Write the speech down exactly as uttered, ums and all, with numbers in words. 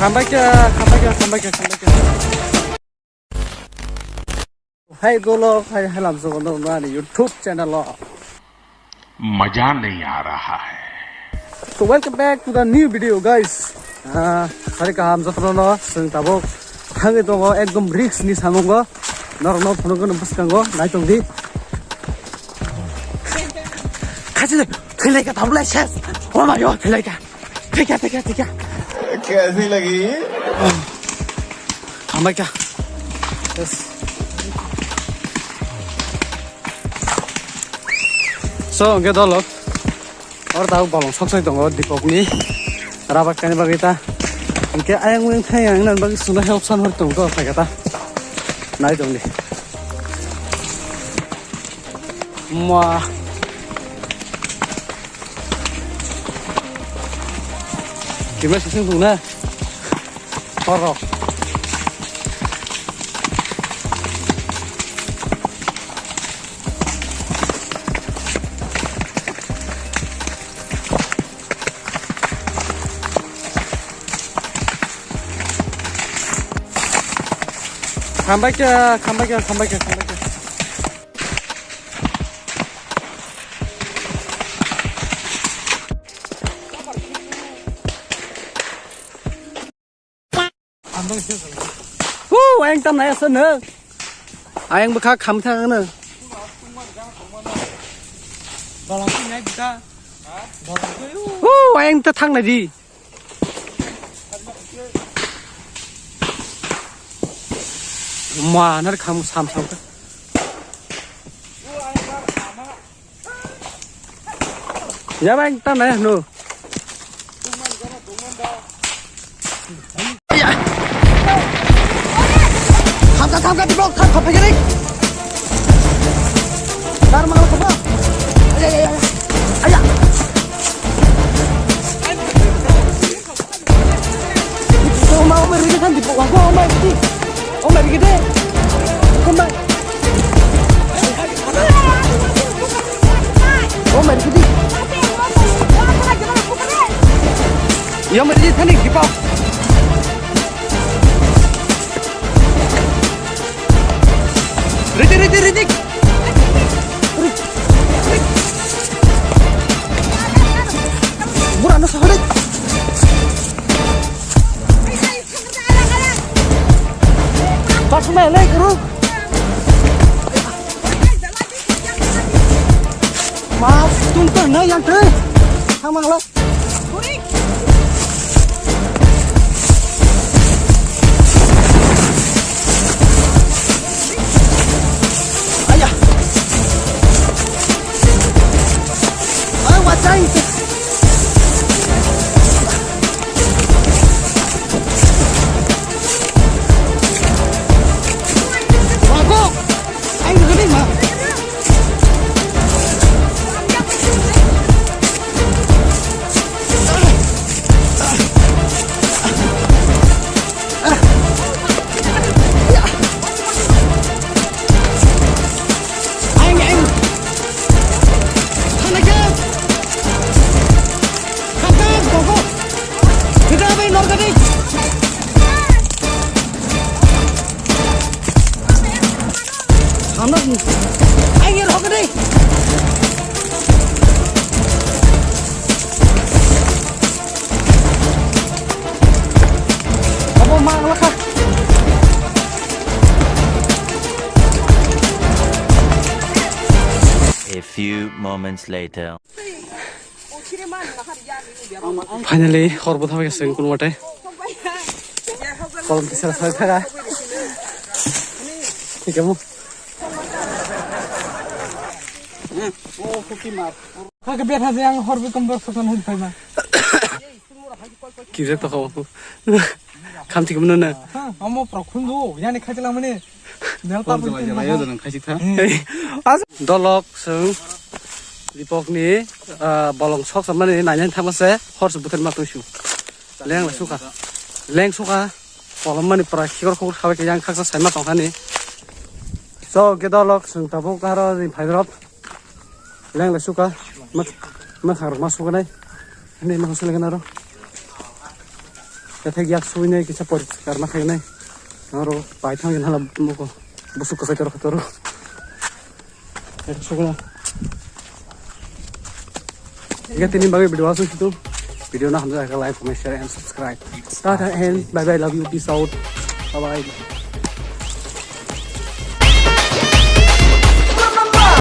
Hambai kha, hambai kha, hambai kha, hambai kha. Hai dolo, hai halam jogo no ani YouTube channel o. मजा नहीं आ रहा है। So welcome back to the new video, guys. Ah, hari kaham jotono no, seng tabuk thangwi tongo ekdom risk ni samungo. Norok no phunukgo no bwskango, naitong di. Khachi de, thilai ka tabuk lai ses. Oh my God, thilai ka. Thikya, thikya, thikya. Kaisi lagi? Hambai kha. Yes. So, hwnkhe dolok. Oro tabuk bolong sok soi tongo Dipokni. Rabak kani bagwi ta. Hwnkhe ayang uyang thai ang nang bagwi sungna help san hor tongo phaikha ta. Nai tongdi. Ma. Kima sising tong na. Horok. Hambai kha, hambai kha, hambai kha, hambai kha. Hu, ayang tam nai asa no. Ayang bwkha kham thang no. Hu, ayang ta thang nai di. Ma, nar kham sam sam kha. Ya bang ta nai no. Thamka thamka di bok tham tham phagari. Dar mangal khaba. Aya aya aya. Aya. Oma, oma, rigi than di, wa, wa, oma, rigi. Oma, rigi de. Oma. Oma, rigi di. Yo, oma, rigi thani, di pa. Rigi, rigi, rigi. Bura no sahari. Pas mai lai guru. Mas tung ter nai yang ter. Hamang la. Aya. Ay, wachai. Bago. Ay, gede ma. Aing, aing. Thana khe. Thana khe, gogo. Kita bai norgani. Thana. Aing, rogani. Abo ma lakha. A few moments later. Finally, hor bo thabai se kun wate. Kolom tisar sai thaga. Thik amo. Kake betha je ang hor bo kombar sokan hoi phai ma. Kijak to khawa. Khamti kumno na. Ha, amo prokhundu, yani khajilang mani. Bel ta bui jalai jalai jana khaji tha. Hey, as- Dolok sung Dipok ni, ah, bolong sok samani nai nai thangma se hor se buthar ma tungsu. Leng la suka. Leng suka. Kolom mani pura khikor khukor khabai ke yang khaksa saima tongkhani. So, ke dolok sung tabuk haro ni phaidrop. Leng la suka. Mak, mak harok ma suka nai. Ni ma suka nai aro. Tethek yak suinai kisa poriskar ma khainai. Aro pai thang hala muko busuk kasai toro toro. Ek sugna. Jika tini bagi video asal itu, video na hamsa like, comment, share and subscribe. Tata and bye bye, love you, peace out. Bye bye.